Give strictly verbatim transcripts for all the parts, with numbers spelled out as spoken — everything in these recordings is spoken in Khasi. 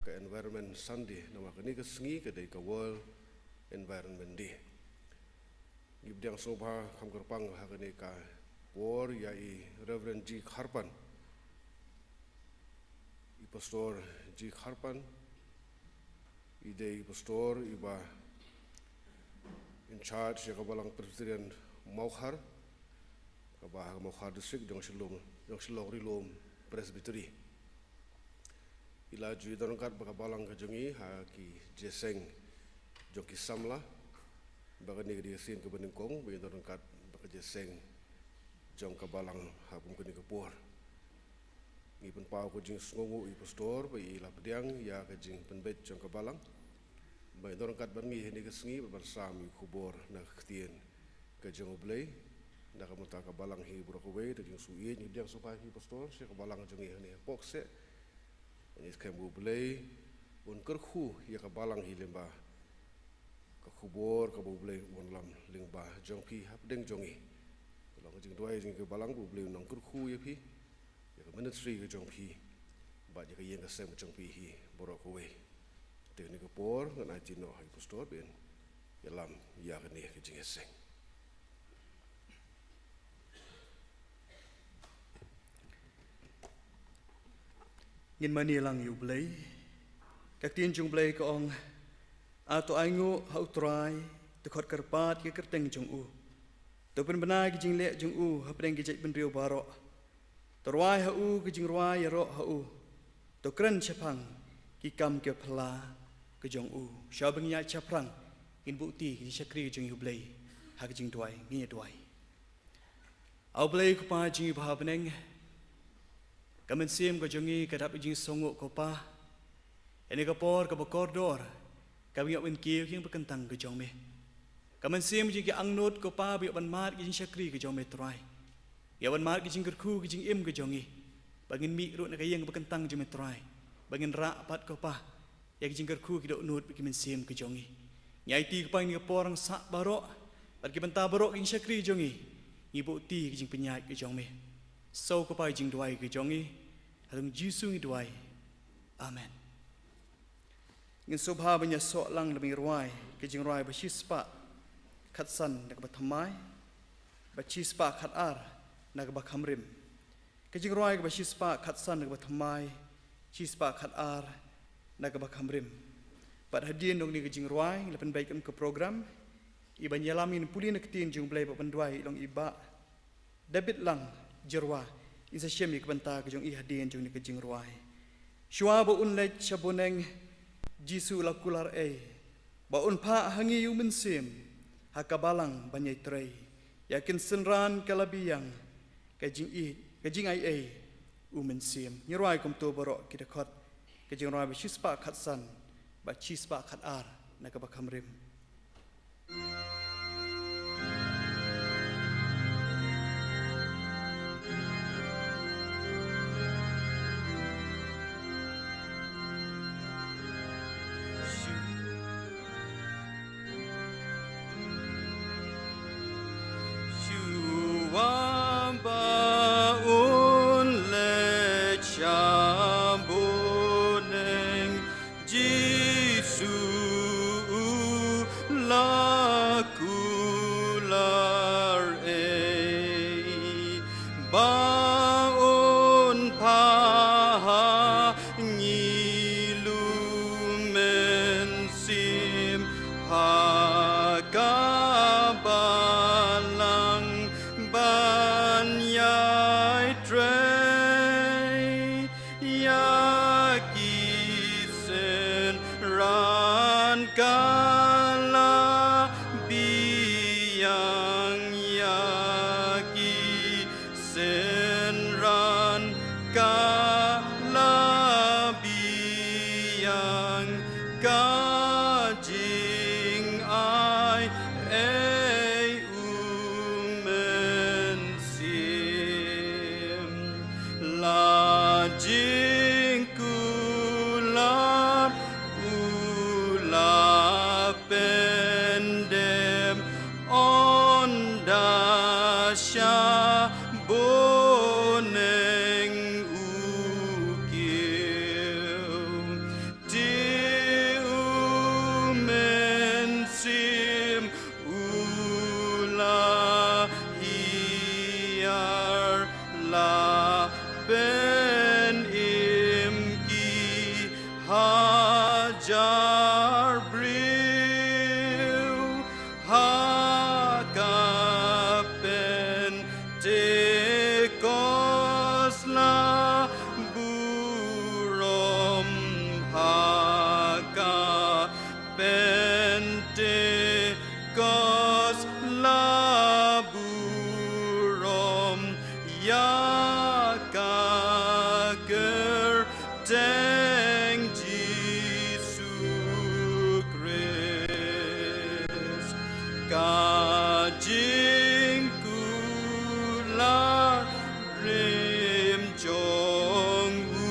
ka Environment Sunday, namar kane ka sngi ka dei ka World Environment Day. Ngi pdiang sngewbha kham kyrpang ha kane ka por ïa i Reverend G Kharpan, i Pastor G Kharpan, i dei i Pastor iba in charge ïa ka Balang Presbyterian Mawkhar, kaba ha ka Mawkhar District jong Shillong, jong Shillong Ri Lum Presbytery. I la ju ïadon ryngkat bad ka Balang ka jong ngi ha ki jingïaseng jong ki samla, bad kane ka dei ka sien kaba nyngkong ba ngi ïadon ryngkat bad ka jingïaseng jong ka Balang ha kum kane ka por. Ngi pynpaw ka jingsngewnguh ïa i Pastor ba i la pdiang ïa ka jingpynbeit jong ka Balang. Ba i don ryngkat bad ngi ha kane ka sngi ban sam ïa ka khubor na ka ktien ka jong U Blei na ka bynta ka Balang hi baroh kawei. Da ka jingsngewsih ngi pdiang sngewbha ïa i Pastor sha ka Balang jong ngi ha kane hapoh kseh. Ngi skhem ba U Blei un kyrkhu ïa ka Balang hi lyngba ka khubor kaba U Blei u wanlam lyngba jong phi hapdeng jong ngi. Ka long ka jingduwai jong ngi ka Balang ba U Blei un nang kyrkhu ïa phi, ïa ka ministry ka jong phi, bad ïa ka ïing ka sem ka jong phi hi baroh kawei. Te ha kane ka por ngan aiti noh ha i Pastor ba in ïalam ïa kane ka jingïaseng. Ngin mane lang ïa U Blei. Ka ktien jong U Blei ka ong, "A to ainguh ha U Trai, to khot kyrpad ïa ka kyrteng jong u. To pynbna ïa ki jingleh jong u hapdeng ki jaitbynriew baroh. To rwai ha u ki jingrwai ïaroh ha u. To kren shaphang ki kam ki phylla ka jong u." Shwa ban ïaid shaphrang, ngin buh kti ki jingshakri jong U Blei ha ka jingduwai. Ngin ïa duwai. A U Blei Kpa jong ngi ba ha bneng, ka mynsiem ka jong ngi ka dap ka jingsngewnguh ko Pa. Ha kane ka por kaba kordor, kaba ngi ïoh ban kiew ïa ka kyntang ka jong me. Ka mynsiem jong ngi ka angnud ko Pa ba ïoh ban mad ka jingshakri ka jong me Trai. Ïoh ban mad ka jingkyrkhu ka jingim ka jong ngi. Ba ngin mih ruh na ka ïing kaba kyntang jong me Trai. Ba ngin rah pat ko Pa ïa ka jingkyrkhu ki dohnud bad ki mynsiem ka jong ngi. Ngi aiti ko Pa ïa kane ka por ngi sah baroh, bad ki bynta baroh ki jingshakri jong ngi. Ngi buh kti ka jingpynïaid ka jong me. Sngap ko Pa ïa ka jingduwai ka jong ngi. Ha ka kyrteng Jisu ngi duwai. Amen. Ngin sngewbha ban ïasoh lang da ka jingrwai, ka jingrwai ba shispah khatsan na kaba thymmai, ba shispah khatar na kaba kham rim. Ka jingrwai kaba shispah khatsan na kaba thymmai, shispah khatar na kaba kham rim. Bad hadien jong kane ka jingrwai, la pynbeit kum ka program, iba ïalam ïa ka pule na ka ktien jong U Blei bad ban duwai i long i Bah David Lang Jyrwa, in sa shim ïa ka bynta ka jong i hadien jong kane ka jingrwai. Shuwa ba un leit sha bneng, Jisu u la kular ei, ba un phah ha ngi ïa u Mynsiem, ha ka balang ban ïai trei. Ïa kin synran ka la biang, ka jingïeit, ka jingaiei u Mynsiem. Ngi rwai kumto baroh ki dkhot, ka jingrwai ba shispah khatsan, bad shispah khatar, na kaba kham rim. Shuwa ba un leit sha bneng, Jisu u la kular ei, ba un phah ha ngi u Mynsiem ha ka balang ban ïai trei. Ïa ki synran ka la biang, ïa ki synran ka la biang, ka jingaiei u Mynsiem. La jingkular u la pyndep ynda sha bneng u kiew. Te Hajar briew ha ka Pentecost la burom, ha ka Pentecost la burom ïa ka kyrteng Jisu Khrist. Ka jingkular rim jong U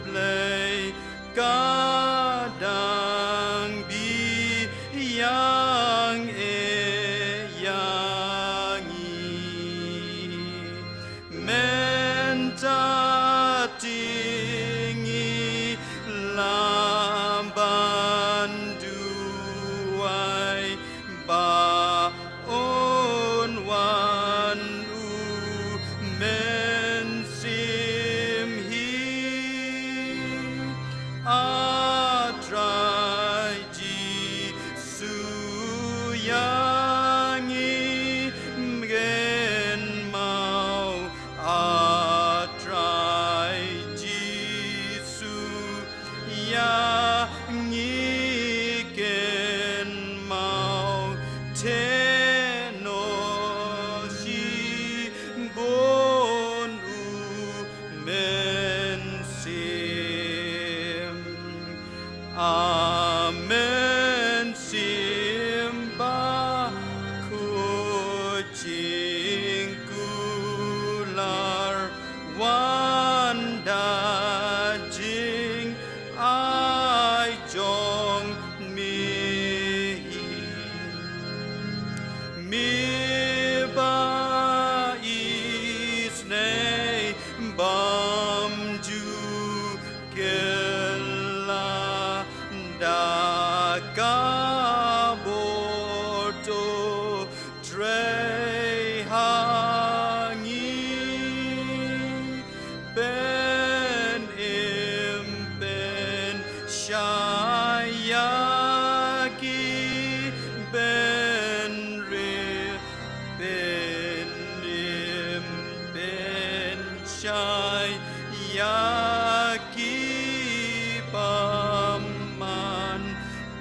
Blei ka dang biang eh ïa ngi. Mynta te ngi la ban duwai ba un wan U Mynsiem hi. A Trai Jisu, ïa ngi kynmaw. A Trai Jisu, ïa ngi kynmaw. Te noh shibun U Mynsiem. A Mynsiem Bakhuid jingkular, wan da jingai jong me. Me ba isynei bymjukut, kylla da ka bor to trei ha ngi. Pynim pynshai ïa ki bynriew, pynim pynshai ïa ki bymman,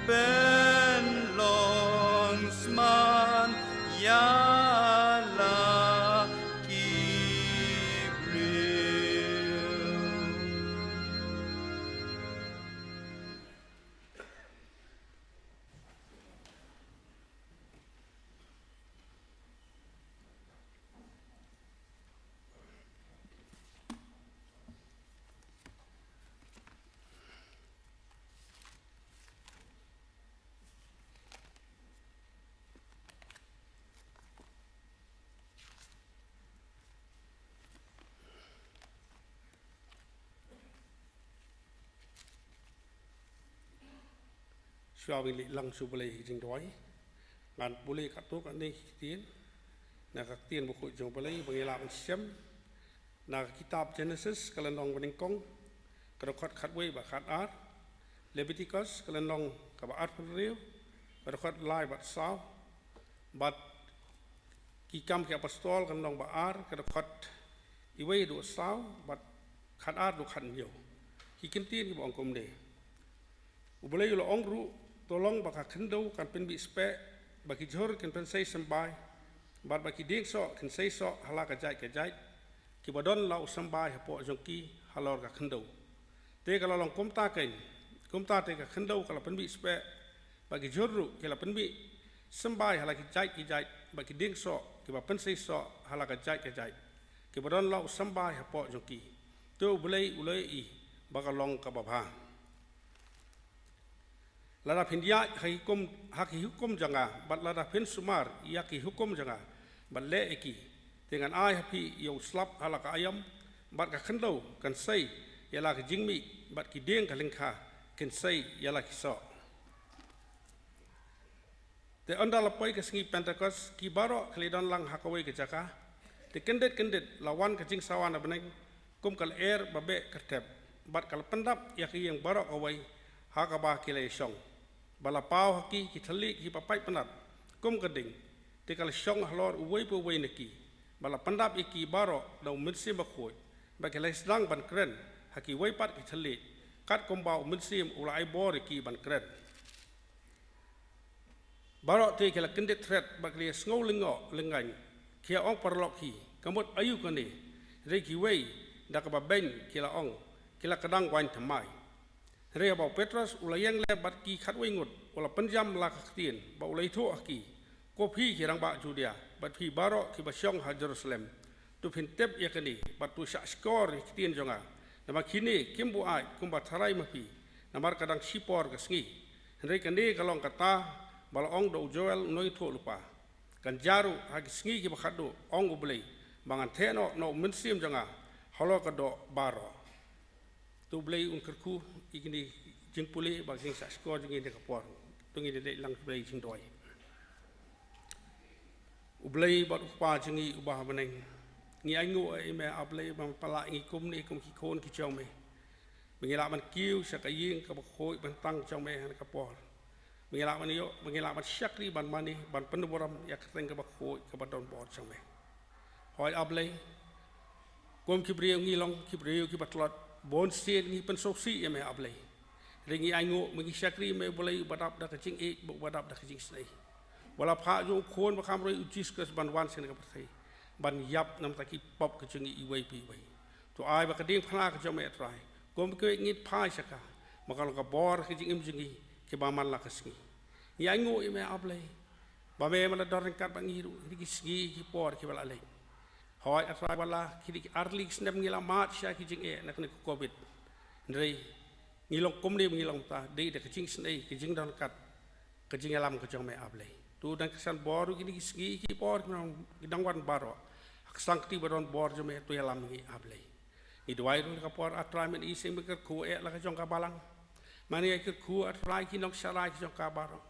pynlong sman ïa la ki briew. Shuwa ba ngin leit lang sha U Blei ha ka jingduwai, ngan pule katto katne ki ktien na ka ktien bakhuid jong U Blei ba ngi lah ban shem na ka kitab Genesis, ka lynnong banyngkong, ka dkhot khatwei bad khatar, Leviticus, ka lynnong kaba arphew hynriew, ka dkhot lai bad saw, bad Ki Kam ki Apostol, ka lynnong ba ar, ka dkhot iwei haduh saw bad khatar haduh khathynñiew. Ki kyntien kiba ong kumne: U Blei u la ong ruh, to long ba ka khyndew kan pynmih speh, ba ki jhur kin pynsei symbai, bad ba ki dieng soh kin sei soh ha la ka jait ka jait, kiba don la u symbai hapoh jong ki halor ka khyndew. Te ka la long kumta keiñ, kumta te ka khyndew ka la pynmih speh, bad ki jhur ruh ki la pynmih symbai ha la ki jait ki jait, bad ki dieng soh kiba pynsei soh ha la ka jait ka jait, kiba don la u symbai hapoh jong ki. Te U Blei u la ïohi ba ka long kaba bha. Lada phin ïaid ha ki hukum, ha ki hukum jong nga, bad lada phin sumar ïa ki hukum jong nga, bad leh ïa ki, te ngan ai ha phi ïa u slap ha la ka aïom, bad ka khyndew kan sei ïa la ka jingmih, bad ki dieng ka lyngkha kin sei ïa la ki soh. Te ynda la poi ka sngi Pentekost, ki baroh ki la ïadon lang ha kawei ka jaka. Te kyndit kyndit la wan ka jingsawa na bneng, kum ka lyer ba beh kyrthep. bad ka la pyndap ïa ka ïing baroh kawei ha kaba ki la ïashong. Ba la paw ha ki ki thylliej kiba pait pynat kum ka ding, te ka la shong halor uwei pa uwei na ki. Ba la pyndap ïa ki baroh da u Mynsiem Bakhuid, bad ki la sdang ban kren ha kiwei pat ki thylliej, katkum ba u Mynsiem u la ai bor ïa ki ban kren. Baroh te ki la kyndit thret bad ki la sngew lyngngoh lyngngaiñ, ki ong paralok hi, ka mut aïu kane? Hynrei kiwei da kaba beiñ ki la ong, ki la kdang waiñ thymmai. Hynrei haba u Petros u la ïeng leh bad ki khatwei ngut, u la pynjam la ka ktien bad u la ïathuh ha ki, ko phi ki rangbah Judia bad phi baroh kiba shong ha Jerusalem, to phin tip ïa kane bad to shahshkor ïa ki ktien jong nga. Namar kine kim buaid kumba tharai ma phi, namar ka dang shipor ka sngi. Hynrei kane ka long kata ba la ong da u Joel u nongïathuhlypa. Kan jia ruh ha ki sngi kiba khatduh, ong U Blei, ba ngan theh noh na u Mynsiem jong nga halor ka doh baroh. To U Blei un kyrkhu ïa kine ki jingpule bad ki jingshahshkor jong ngi ha kane ka por. To ngin ïa leit lang sha U Blei jingduwai. U Blei bad U Kpa jong ngi uba ha bneng, ngi ainguh ïa me A Blei ba me pynlah ïa ngi kumne kum ki khun ki jong me, ba ngi lah ban kiew sha ka ïing kaba khuid ba tang jong me ha kane ka por. Ba ngi lah ban ïoh, ba ngi lah ban shakri ban mane ban pynburom ïa ka kyrteng kaba khuid kaba don bor jong me. Hooid A Blei, kum ki briew ngi long ki briew kiba tlot, bun sien ngi pynsngewsih ïa me A Blei. Hynrei ngi ainguh ba ngi shakri ïa me U Blei uba dap da ka jingïeit bad uba dap da ka jingisynei, ba la phah jong u Khun ba kham roi U Jisu Khrist ban wan sha kane ka pyrthei ban ïap namar ki pop ka jong ngi iwei pa iwei. To ai ba ka diengphna ka jong me A Trai, kum kiwei ngin phai sha ka, ba kan long ka bor ka jingim jong ngi kiba man la ka sngi. Ngi ainguh ïa me A Blei ba me me la don ryngkat bad ngi ruh ha kine ki sngi ki por kiba la leit. Hooid A Trai, wat la kine ki artylli ki snem ngi la mad sha ki jingeh na kane ka Covid, hynrei ngi long kumne ba ngi long mynta dei da ka jingisynei, ka jingdon ryngkat, ka jingïalam ka jong me A Blei. To don ka san bor ruh kine ki sngi ki por ki nang, ki nang wan baroh ha ka sangkti ba don bor jong me, to ïalam ïa ngi A Blei. Ngi duwai ruh ha kane ka por A Trai, men isynei men kyrkhu ïa la ka jong ka balang. Men ïa kyrkhu A Trai ki nongshakri ki jong ka baroh,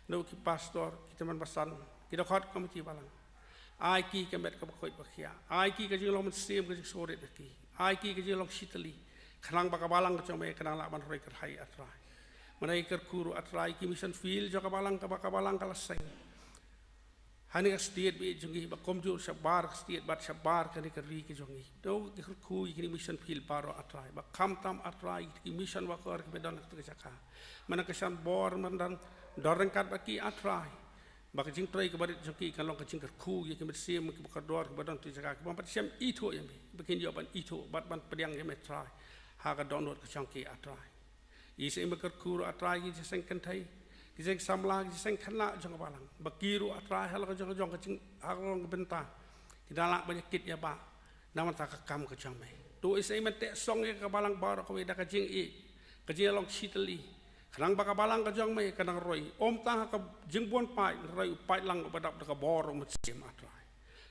na ki pastor, ki tymmen basan, ki dkhot komiti balang. Ai ki ka met kaba khuid ba khia, ai ki ka jinglong mynsiem ka jingsngewrit na ki, ai ki ka jinglong shitylli, khnang ba ka balang ka jong me kan nang lah ban roi kyrhai A Trai. Men ïa kyrkhu ruh A Trai ki mission field jong ka balang, kaba ka balang ka la seng ha kane ka state ba ïeit jong ngi, ba kumjuh shabar ka state bad shabar kane ka ri ka jong ngi. To ngi kyrkhu ïa kine ki mission field baroh A Trai, bad khamtam A Trai ïa ki mission worker kiba don ha kata ka jaka. Men ka san bor men don, don ryngkat bad ki A Trai, ba ka jingtrei kaba rit jong ki kan long ka jingkyrkhu ïa ki mynsiem kiba kordor kiba don ha kata ka jaka, kiba ym pat shym ithuh ïa me, ba kin ïoh ban ithuh bad ban pdiang ïa me Trai ha ka dohnud ka jong ki A Trai. Isynei men kyrkhu ruh A Trai ki jingïaseng kynthei, ki jingïaseng samla, ki jingïaseng khynnah jong ka balang, ba ki ruh A Trai ha la ka jong ka jong ka jing, ha ka long ka bynta ki da lah ban ïa kit ïa bah na ka bynta ka kam ka jong me. To isynei men teh song ïa ka balang baroh kawei da ka jingïeit, ka jinglong shitylli, khnang ba ka balang ka jong me kan nang roi, ym tang ha ka jingbun paid, hynrei u paid lang uba dap da ka bor u Mynsiem A Trai.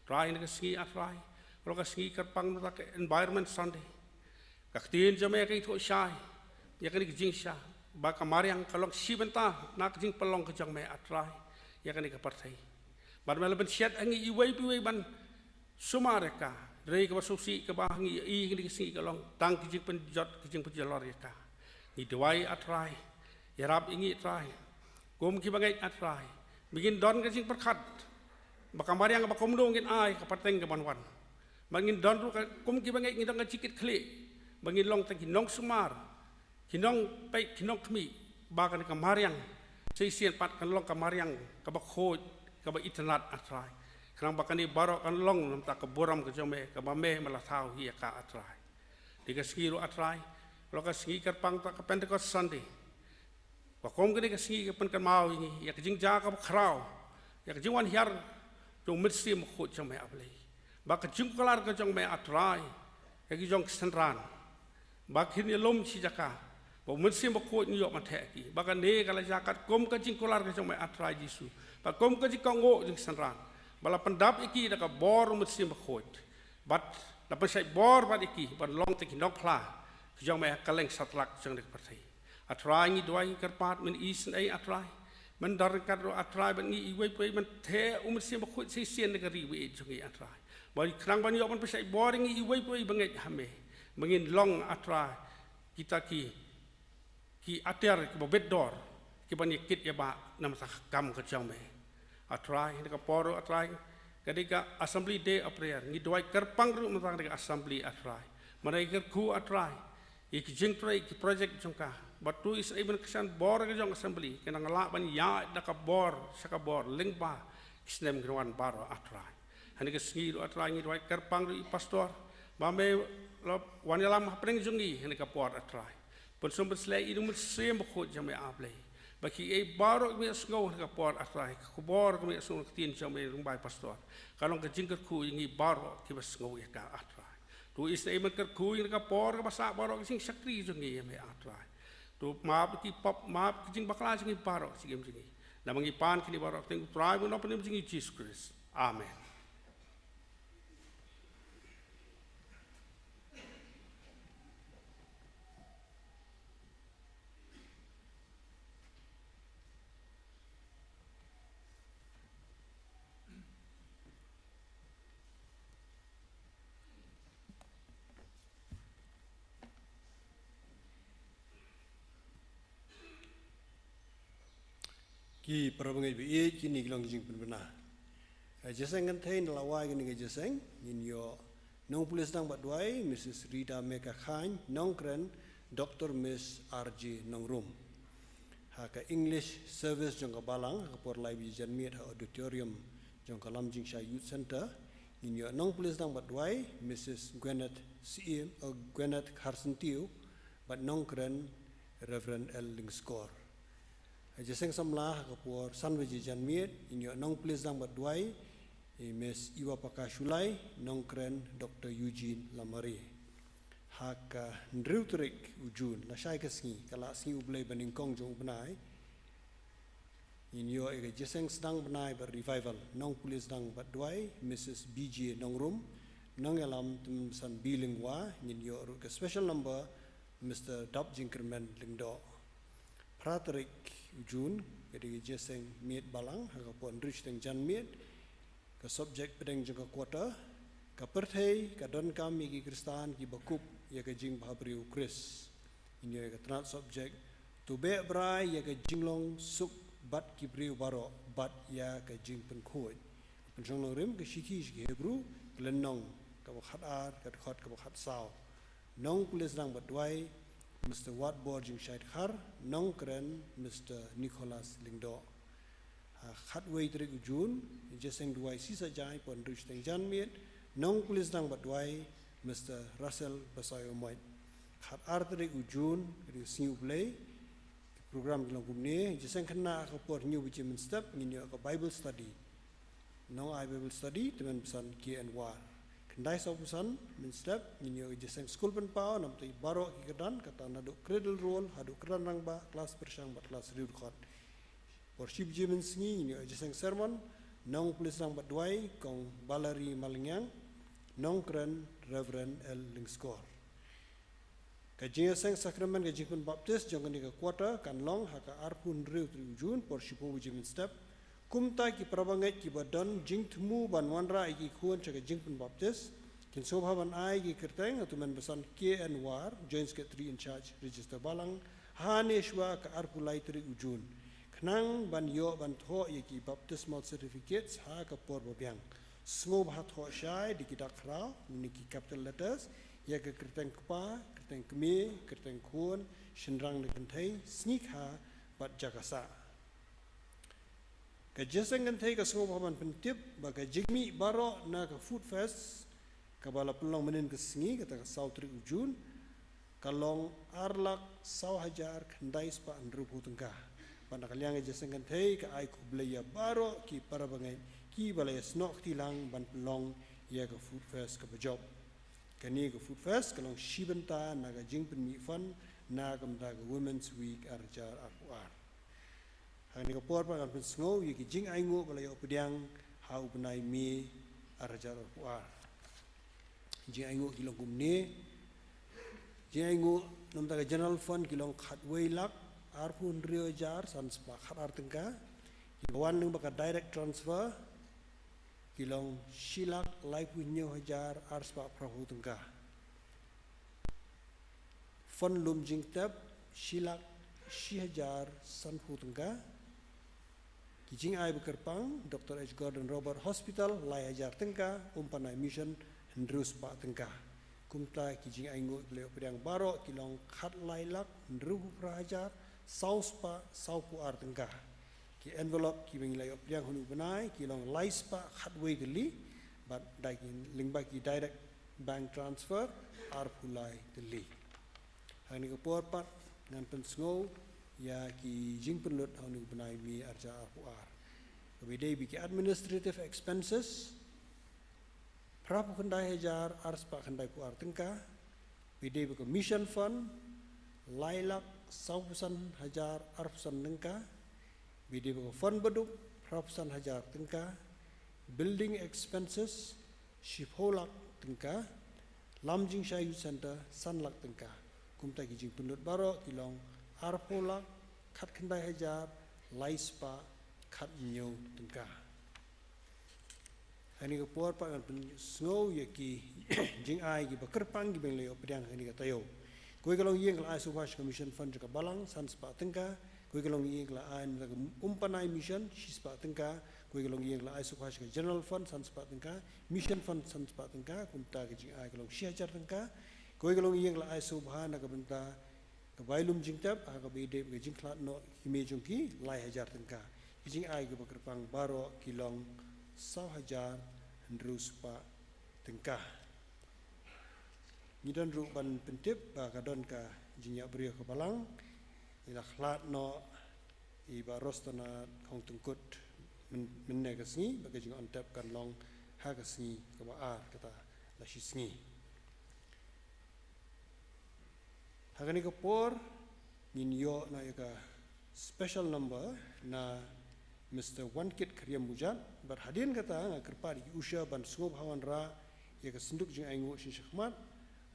Trai ha kane ka sngi A Trai, ka long ka sngi kyrpang na ka Environment Sunday. Ka ktien jong me ka ïathuh shai ïa kane ka jingshisha ba ka mariang ka long shi bynta na ka jingpynlong ka jong me A Trai ïa kane ka pyrthei. Bad me la pynshitom ha ngi iwei pa iwei ban sumar ïa ka, hynrei kaba sngewsih kaba ngi ïohi ha kane ka sngi ka long tang ka jingpynjot, ka jingpynjulor ïa ka. Ngi duwai A Trai, ïarap ïa ngi Trai kum kiba ngeit A Trai, ba ngin don ka jingpyrkhat ba ka mariang ba kumno ngin ai ka pateng ka ban wan. Ba ngin don ruh ka, kum kiba ngeit ngin don ka jingkitkhlieh, ba ngin long tang ki nongsumar, ki nongpeit, ki nongkhmih, ba kane ka mariang sa shisien pat kan long ka mariang kaba khuid, kaba itynnad A Trai, khnang ba kane baroh kan long na ka bynta ka burom ka jong me, kaba me me la thaw hi ïa ka A Trai. Dei ka sngi ruh A Trai, long ka sngi kyrpang na ka Pentecost Sunday. Ba kum kane ka sngi ka pynkynmaw ïa ngi ïa ka jingjia kaba khraw, ïa ka jingwan hiar jong u Mynsiem Bakhuid jong me A Blei. Ba ka jingkular ka jong me A Trai ïa ki jong ki synran, ba kin ïalum shi jaka, ba u Mynsiem Bakhuid un ïoh ban theh ïa ki. Ba kane ka la jia katkum ka jingkular ka jong me A Trai Jisu, ba kum ka jingkohnguh jong ki synran, ba la pyndap ïa ki da ka bor u Mynsiem Bakhuid. Bad la pynshait bor bad ïa ki ban long tang ki nongphla ka jong me ha kylleng satlak jong kane ka pyrthei. A Trai ngi duwai ngi kyrpad men isynei A Trai, men don ryngkat ruh A Trai bad ngi iwei pa iwei, men theh u Mynsiem Bakhuid sa shisien na ka ri ba ïeit jong ngi A Trai. Ba khnang ban ïoh ban pynshait bor ïa ngi iwei pa iwei ba ngeit ha me, ba ngin long A Trai kita ki, ki atiar kiba bit dor, kiban ïa kit ïa ba namar ka kam ka jong me. A Trai, ha kane ka por A Trai, ka dei ka Assembly Day of Prayer, ngi duwai kyrpang ruh namar ka dei ka Assembly A Trai. Mynta ngi kyrkhu A Trai ïa ki jingtrei ki project jong ka. Bad to isynei ban kyrshan bor ka jong Assembly, ka nang lah ban ïaid da ka bor sha ka bor lyngba ki snem ki wan baroh A Trai. Ha kane ka sngi ruh A Trai ngi duwai kyrpang ruh ïa i pastor, ba me la wan ïalam hapdeng jong ngi ha kane ka por A Trai. Pynsngewbha ban sleh ïa i Mynsiem Bakhuid jong me A Blei, ba kiei baroh kiba ïohsngew ha kane ka por A Trai, ka khubor kaba ïohsngew na ka ktien jong me lyngba i pastor, kan long ka jingkyrkhu ïa ngi baroh kiba sngew ïa ka A Trai. To isynei ban kyrkhu ïa kane ka por kaba sah baroh ka jingshakri jong ngi ïa me A Trai. To map ki pap, map ki jingbakla jong ngi baroh, jingim jong ngi. Namar ngi pan kine baroh ha ka kyrteng U Trai bad U Nongpynim jong ngi Jisu Khrist. Amen. Ki para bangeit ba ïeit, kine ki long ki jingpynbna. Ka jingïaseng kynthei na la wai kane ka jingïaseng, ngin ïoh nongpule sdang bad duwai Missus Rita Meka Khan, nongkren Doktor Miss R J Nongrum. Ha ka English service jong ka balang, ha ka por lai baje janmiet ha auditorium jong ka Lamjingshai Youth Centre, ngin ïoh nongpule sdang bad duwai Missus Gwyneth Siem, uh, Gwyneth Kharsyntiew, bad nongkren Reverend L Lyngskor. Ha ka jingïaseng samla ha ka por san baje janmiet, ngin ïoh nongpule sdang bad duwai i Miss Iwapaka Shullai, nongkren Doktor Eugene Lamare. Ha ka hynriew tarik u Jun, lashai ka sngi, ka la sngi U Blei ba nyngkong jong u bnai, ngin ïoh ïa ka jingïaseng sdang bnai bad revival, nongpule sdang bad duwai Missus B J Nongrum, nongïalam tymmen basan bilingual, ngin ïoh ruh ka special number Mister Dap Jingkyrmen Lyngdoh. Phra tarik u Jun, ka dei ka jingïaseng miet balang, ha ka por hynriew shiteng janmiet, ka subject pdeng jong ka quarter, ka pyrthei ka donkam ïa ki Khristan kiba kup ïa ka jingbhabriew Khrist. Ngin ïoh ïa ka tnat subject, to beh brai ïa ka jinglong suk bad ki briew baroh bad ïa ka jingpynkhuid. Pynshong nongrim ka shithi sha ki Hebru, ka lynnong kaba khatar, ka dkhot kaba khatsaw. Nongpule sdang bad duwai Mister Watbor Jingshai Dkhar, nongkren Mister Nicholas Lyngdoh. Ha khatwei tarik u Jun, jingïaseng duwai shisha jai, por hynriew shiteng janmiet, nongpule sdang bad duwai Mister Russell Basaiawmoit. Khatar tarik u Jun, ka dei ka sngi U Blei, ki program ki long kumne, jingïaseng khynnah ha ka por hynñiew baje mynstep, ngin ïoh ka Bible study. Nongai Bible study, tymmen basan K N War. Khyndai saw phew san mynstep, ngin ïoh ka jingïaseng skul pynpaw, namar baroh ki kyrdan, kata naduh cradle roll haduh kyrdan rangbah, klas pyrshang bad klas riewdkhot. Por shi baje mynsngi, ngin ïoh ka jingïaseng sermon, nongpule sdang bad duwai, Kong Valerie Malngiang, nongkren Reverend L Lyngskor. Ka jingïaseng sakramen ka jingpynbaptis jong kane ka quarter kan long ha ka arphew hynriew tarik u Jun, por shiphew baje mynstep. Kumta ki para bangeit kiba don jingthmu ban wanrah ïa ki khun sha ka jingpynbaptis, kin sngewbha ban ai ki kyrteng ha u tymmen basan K N War, Joint Secretary in Charge, Register Balang, hane shuwa ka arphew lai tarik u Jun, khnang ban ïoh ban thoh ïa ki baptismal certificates ha ka por babiang. Sngewbha thoh shai da ki dak khraw ne ki capital letters ïa ka kyrteng kpa, kyrteng kmie, kyrteng khun, shynrang ne kynthei, sngi kha bad jaka sah. Ka jingïaseng kynthei ka sngewbha ban pyntip ba ka jingmih baroh na ka Food Fest kaba la pynlong mynhynnin ka sngi, kata ka saw tarik u Jun, ka long ar lak saw hajar khyndai spah hynriewphew tyngka. Bad na ka liang ka jingïaseng kynthei ka ai khublei ïa baroh ki para bangeit kiba la ïasnoh kti lang ban pynlong ïa ka Food Fest kaba jop. Kane ka Food Fest ka long shi bynta na ka jingpynmih fund na ka bynta ka Women's Week ar hajar arphew ar. Ha kane ka por pat ngan pynsngew ïa ki jingainguh ba la ïoh pdiang ha u bnai May ar hajar arphew ar. Jingainguh ki long kumne. Jingainguh na ka bynta ka General Fund ki long khatwei lak arphew hynriew hajar san spah khatar tyngka. Kiba wan lyngba ka direct transfer ki long shi lak laiphew hynñiew hajar ar spah phraphew tyngka. Fund lum jingtep, shi lak shi hajar sanphew tyngka. Ki jingai ba kyrpang: Doctor H Gordon Roberts Hospital, lai hajar tyngka; Umpanai Mission, hynriew spah tyngka. Kumta ki jingainguh ba la ïoh pdiang baroh ki long khatlai lak hynriewphew phra hajar saw spah sawphew ar tyngka. Ki envelope kiba ngi la ïoh pdiang ha une u bnai ki long lai spah khatwei tylli, bad da ki lyngba ki direct bank transfer arphew lai tylli. Ha kane ka por pat ngan pynsngew ïa ki jingpynlut ha une u bnai May arhajar arphew ar. Kaba ïadei bad ki administrative expenses, phraphew khyndai hajar ar spah khyndaiphew ar tyngka. Ba ïadei bad ka Mission Fund, lai lak sawphew san hajar arphew san tyngka. Ba ïadei bad ka Fund Baduk, phraphew san hajar tyngka. Building expenses, shiphew lak tyngka. Lamjingshai Youth Centre, san lak tyngka. Kumta ki jingpynlut baroh ki long arphew lak khatkhyndai hajar lai spah khathynñiew tyngka. Ha kane ka por pat ngan pynsngew ïa ki jingai kiba kyrpang kiba ngi la ïoh pdiang ha kane ka taïew. Kawei ka longïing ka la ai sngewbha sha ka Mission Fund jong ka Balang, san spah tyngka. Kawei ka longïing ka la ai na ka Umpanai Mission, shi spah tyngka. Kawei ka longïing ka la ai sngewbha sha ka General Fund, san spah tyngka. Mission Fund, san spah tyngka. Kumta ka jingai ka long shi hajar tyngka. Kawei ka longïing ka la ai sngewbha na ka bynta ka bai lum jingtep ha kaba ïadei bad ka jingkhlad noh ki mei jong ki, lai hajar tyngka. Ki jingai kiba kyrpang baroh ki long saw hajar hynriew spah tyngka. Ngi don ruh ban pyntip ba ka don ka jingïabriew ka Balang, i la khlad noh i Bah Rostonat Khongtyngkut myn-, mynne ka sngi, bad ka jingongtep kan long ha ka sngi kaba ar kata la shi sngi. Ha kane ka por ngin ïoh noh ïa ka special number na Mister Wankit Khyrïambujat, bad hadien kata nga kyrpad ïa ki usher ban sngewbha wanrah ïa ka synduk jingainguh sha shakhmat,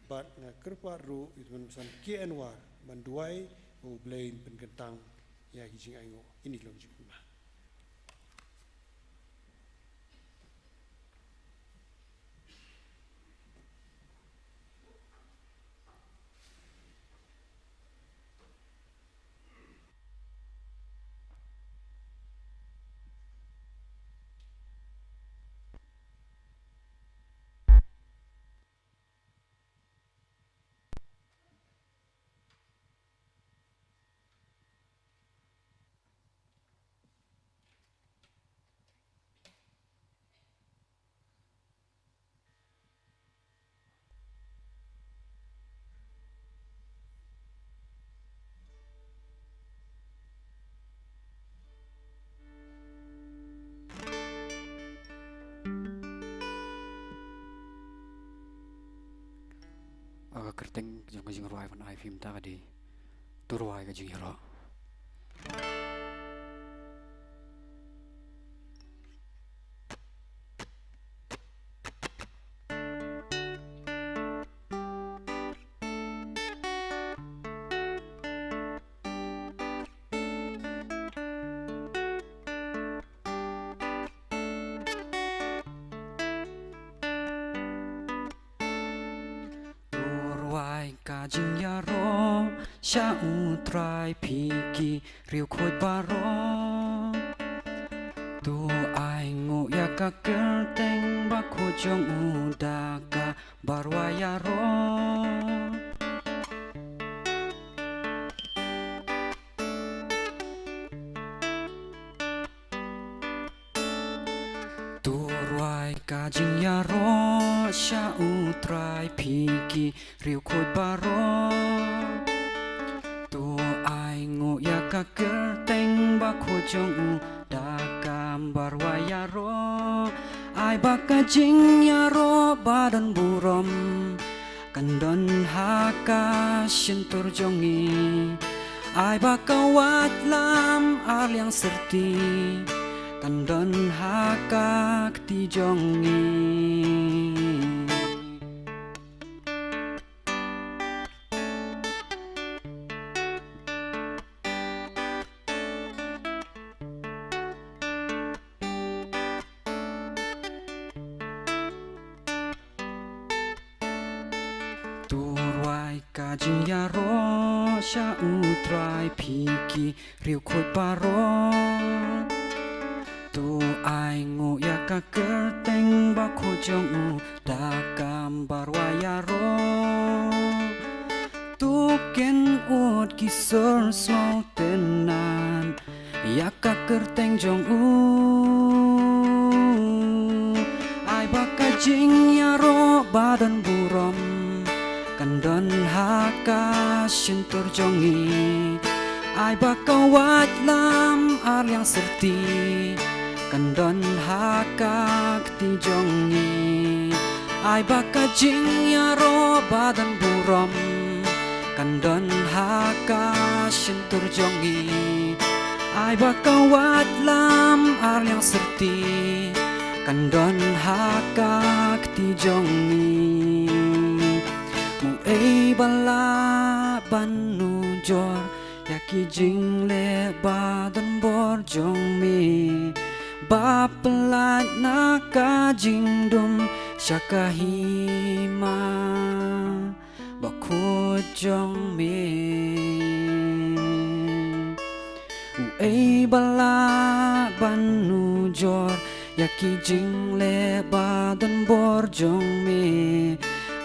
bad nga kyrpad ruh ïa u Tymmen Basan K. Anwar ban duwai ba U Blei un pynkyntang ïa ki jingainguh. Kine ki long ki jingkyrpad. Ka kyrteng jong ka jingrwai ban ai phi mynta ka dei To Rwai Ka Jingïaroh. To rwai ka jingïaroh sha U Trai phi ki riewkhuid baroh. To ainguh ïa ka kyrteng bakhuid jong U da kaba rwai ïaroh. To rwai ka jingïaroh sha U Trai phi ki riewkhuid baroh. To ainguh ïa ka kyrteng bakhuid jong U da kaba rwai ïaroh. Ai ba ka jingïaroh ba don burom kan don ha ka shyntur jong ngi. Ai ba ka waitlam ar liang syrti kan don ha ka kti jong ngi. To rwai Ka jingïaroh sha U Trai phi ki riewkhuid baroh. To ainguh ïa ka kyrteng bakhuid jong U da ka mbarwai ïaroh. To kynnoh ki sur sngewtynnad ïa ka kyrteng jong U. Ai ba ka jingïaroh ba don burom kan don ha ka shyntur jong ngi. Ai ba ka waitlam ar liang syrti kan don ha ka kti jong ngi. Ai ba ka jingïaroh ba don burom kan don ha ka shyntur jong ngi. Ai ba ka waitlam ar liang syrti kan don ha ka kti jong ngi. Uei ba lah ban nujor ïa ki jingleh ba don bor jong me, ba pyllait na ka jingdum sha ka hima bakhuid jong me. Uei ba lah ban nujor ïa ki jingleh ba don bor jong me,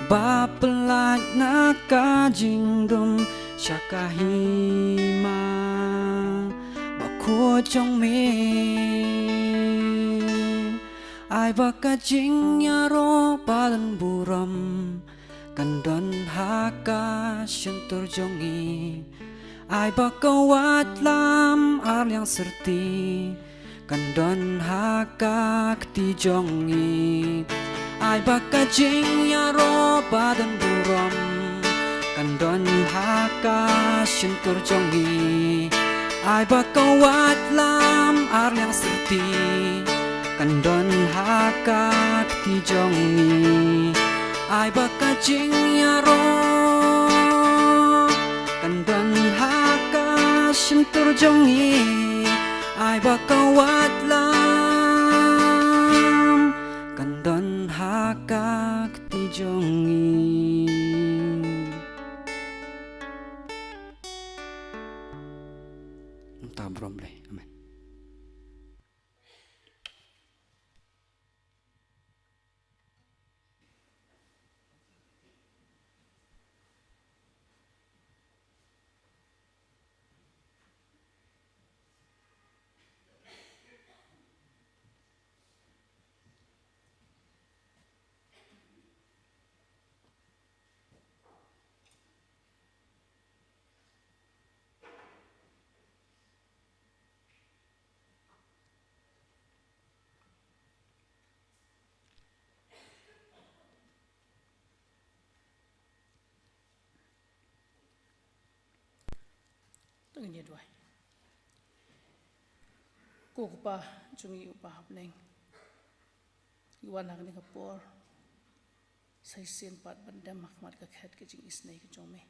ba pyllait na ka jingdum sha ka hima bakhuid jong me. Ai ba ka jingïaroh ba don burom kan don ha ka shyntur jong ngi. Ai ba ka waitlam ar liang syrti kan don ha ka kti jong ngi. Ai ba ka jingïaroh ba don burom kan don ha ka shyntur jong ngi. Ai ba ka waitlam ar liang syrti kan don ha ka kti jong ngi. Ai ba ka jingïaroh kan don ha ka shyntur jong ngi. Ai ba ka waitlam kan don ha ka kti jong ngi. Nta brom le. Amen. To ngin ïa duwai. Ko Kpa jong ngi uba ha bneng, ngi wan ha kane ka por sa shisien pat ban dem ha khmat ka khet ka jingisynei ka jong me.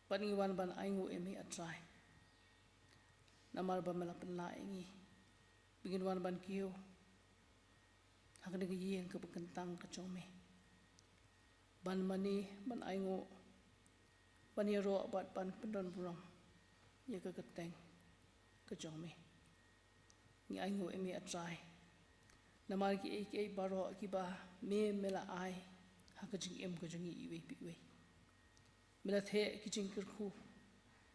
Bad ngi wan ban ainguh ïa me, A Trai, namar ba me la pynlah ïa ngi ba ngin wan ban kiew ha kane ka ïing kaba kyntang ka jong me, ban mane, ban ainguh, ban ïaroh bad ban pyndon burom ïa ka kyrteng ka jong me. Ngi ainguh ïa me, A Trai, namar kiei kiei baroh kiba me, me la ai ha ka jingim ka jong ngi iwei pa iwei. Me la theh ki jingkyrkhu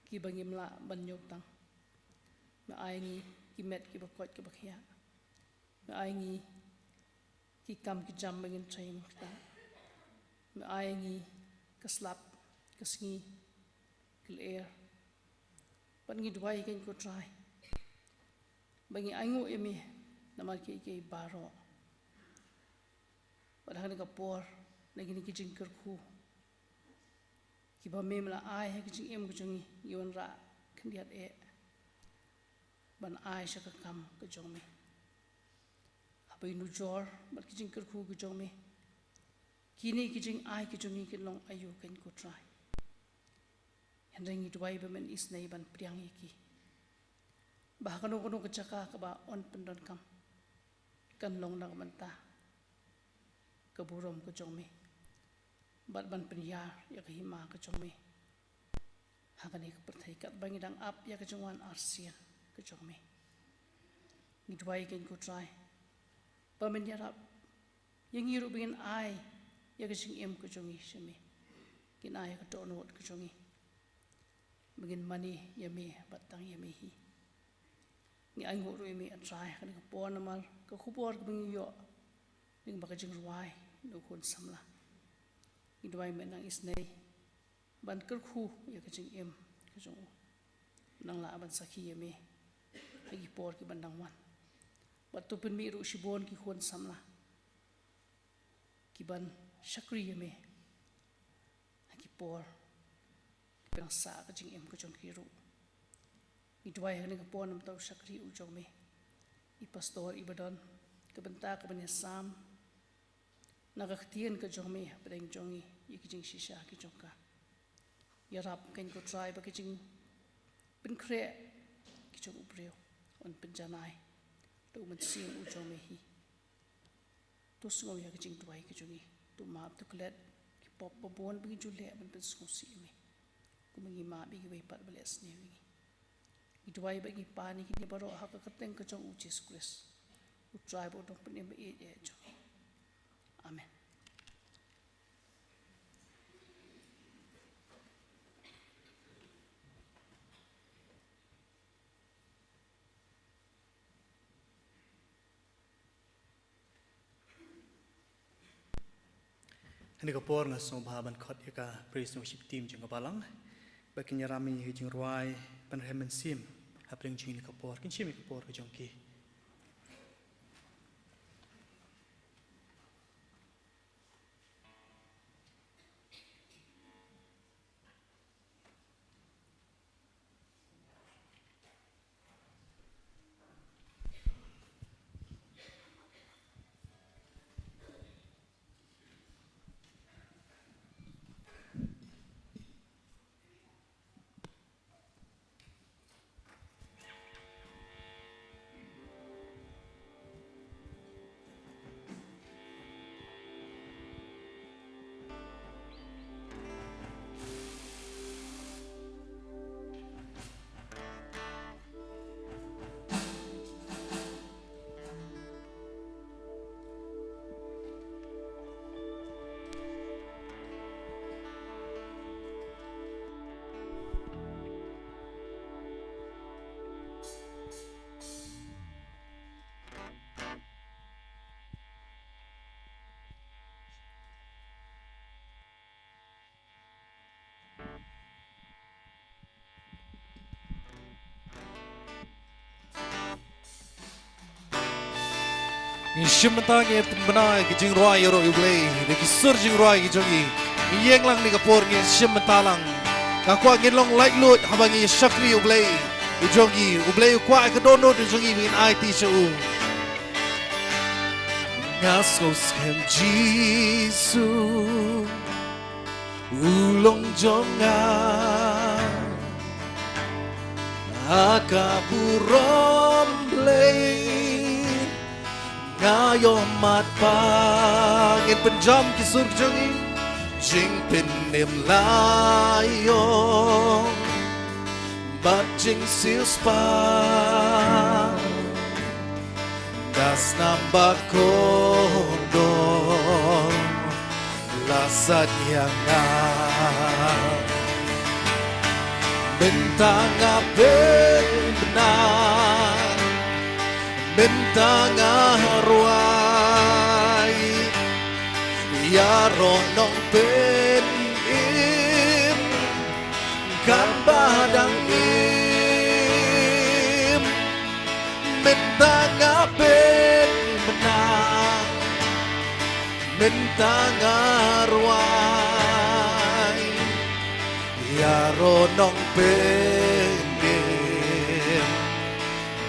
kiba ngim lah ban ñiew tang. Me ai ngi ki met kiba koit kiba khiah. Me ai ngi ki kam ki jam ba ngin trei mynta. Me ai ngi ka slap, ka sngi, ka lyer. Bad ngi duwai ïa kane, ko Trai, ba ngi ainguh ïa me namar kiei kiei baroh. Bad ha kane ka por, na kine ki jingkyrkhu kiba me, me la ai ha ka jingim ka jong ngi, ngi wanrah khyndiat eh ban ai sha ka kam ka jong me. Haba ngi nujor bad ki jingkyrkhu ki jong me, kine ki jingai ki jong ngi kin long aïu, kane ko Trai? Hynrei ngi duwai ba men isynei ban pdiang ïa ki, ba ha kano kano ka jaka kaba yn pyndonkam, kan long na ka bynta ka burom ka jong me. bad ban pynïar ïa ka hima ka jong me ha kane ka pyrthei, katba ngi dang ap ïa ka jingwan arsien ka jong me. Ngi duwai kein ko Trai ba men ïarap ïa ngi ruh ba ngin ai ïa ka jingim ka jong ngi sha me, ngin ai ïa ka dohnud ka jong ngi ba ngin mane ïa me bad tang ïa me hi. Ngi ainguh ruh ïa me, A Trai, ha kane ka por namar ka khubor kaba ngi ïoh lyngba ka jingrwai na u khun samla. Ngi duwai me nang isynei ban kyrkhu ïa ka jingim ka jong u, nang lah ban sakhi ïa me ha ki por ki ban dang wan. Bad to pynmih ruh shibun ki khun samla ki ban shakri ïa me ha ki por ki ban sah ka jingim ka jong ki ruh. Ngi duwai ha kane ka por namar u shakri u jong me, i pastor, i ba don ka bynta ka ban ïasam na ka ktien ka jong me hapdeng jong ngi ïa ki jingshisha ki jong ka. Ïarap kein ko Trai ba ki jingpynkhreh ki jong u briew un pynjanai da u mynsiem u jong me hi. To sngew ïa ka jingduwai ka jong ngi, to map, to klet ki pop ba bun ba ngi ju leh ban pynsngewsih ïa me, kumba ngi map ïa kiwei pat ba leh sniew ïa ngi. Ngi duwai bad ngi pan ïa kine baroh ha ka kyrteng ka jong u Jisu Khrist, U Trai bad U Nongpynim ba ïeit jong ngi. Amen. Kane ka por nga sngewbha ban khot ïa ka praise and worship team jong ka balang ba kin ïalam ïa ka jingrwai ban rhem mynsiem hapdeng jong kane ka por, kin shim ïa ka por ka jong ki. Ngin shim bynta, ngin pynbna ïa ki jingrwai ïaroh ïa U Blei da ki sur jingrwai ki jong ngi. Ngin ïeng lang ha kane ka por, ngin shim bynta lang. Nga kwah ngin long laitluid haba ngi shakri U Blei ki jong ngi. U Blei u kwah ïa ka dohnud ki jong ngi, ngin aiti sha u. Nga sngewskhem Jisu, u long jong nga, ha ka burom Blei nga ïohmat pa. Ngin pynjam ki sur jong ngi. Jingpynim la ïong bad jingsiewspah, da snam bakordor la sait ïa nga. Mynta nga pynbna, mynta nga rwai, ïaroh Nongpynim katba dang im. Mynta nga pynbna, mynta nga rwai, ïaroh Nongpynim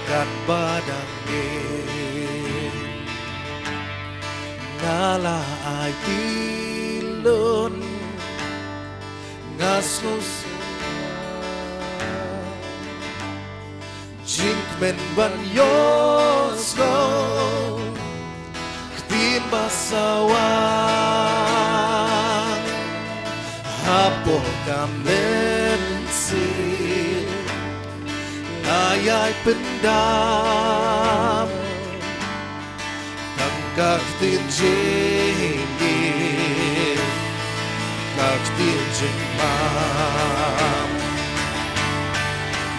katba dang im. Nga la aiti lun, nga sngewsih. Jingkmen ban ïohsngew ktien ba sawa. Ka mynsiem nga ïai pyndam tang ka ktien jingim, ka ktien jingmam.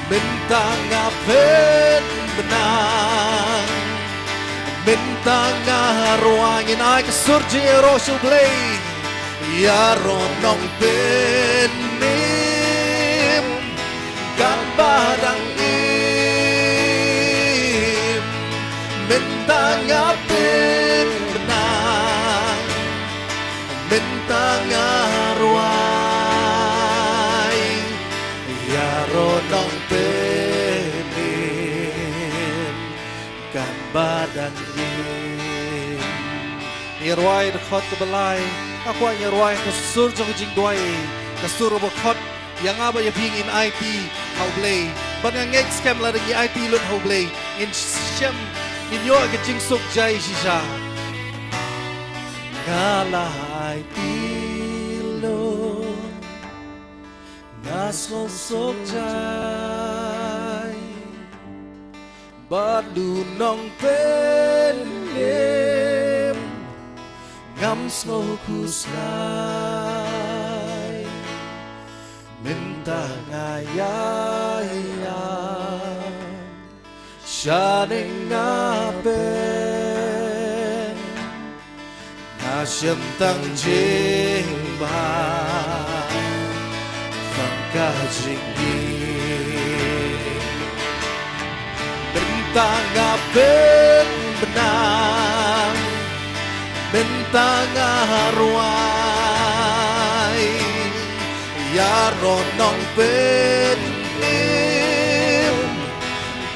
Mynta nga pynbna, mynta nga rwai. Ngin ai ka sur jingïaroh sha U Blei. Ïaroh Nongpynim, katba dang im. Mynta nga pynbna, mynta nga rwai. Ïaroh Nongpynim, katba dang im. Ngi rwai dkhot kaba lai. Nga kwah ngi rwai ka sur jong ka jingduwai, ka sur ba khot ïa nga bad ïa phi ngin aiti ha U Blei. Bad nga ngeit skhem lada ngi aiti lut ha U Blei, ngin shem, ngin ïoh ka jingsuk jai shisha. Nga la aiti lut, nga sngewsuk jai. Bad U Nongpynim, ngam sngewkhuslai. Mynta nga ïai ïam, shane nga pyn, nga shem tang jingbha, tang ka jingim. Mynta nga pynbna, mynta nga rwai. Ïaroh Nongpynim,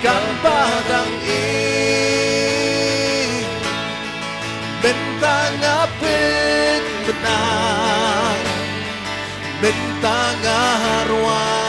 katba dang im. Mynta nga pynbna, mynta nga rwai.